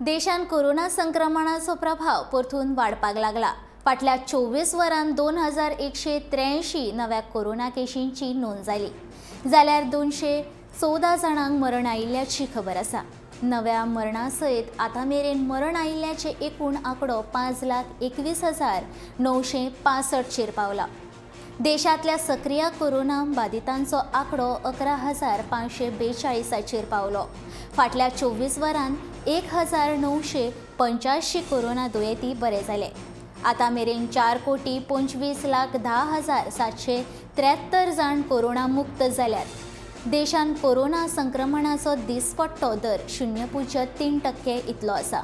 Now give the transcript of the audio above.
देशांत कोरोना संक्रमणाचो प्रभाव परतून वाडपाक लागला. फाटल्या 24 वरांत 2183 नव्या कोरोना केशींची नोंद जाली, जाल्यार 214 जाणांक मरण आयिल्ल्याची खबर आसा. नव्या मरणा सयत आतां मेरेन मरण आयिल्ल्याचे एकूण आंकडो 5,21,965चेर पावला. देशांतल्या सक्रीय कोरोना बादितांचो आंकडो 11,542चेर पावलो. फाटल्या 24 वरांत 1985 कोरोना दुयेंती बरे जाले. आतां मेरेन 4,25,10,773 जाण कोरोना मुक्त जाल्यात. देशांत कोरोना संक्रमणाचो दिसपट्टो दर 0.3% इतलो आसा.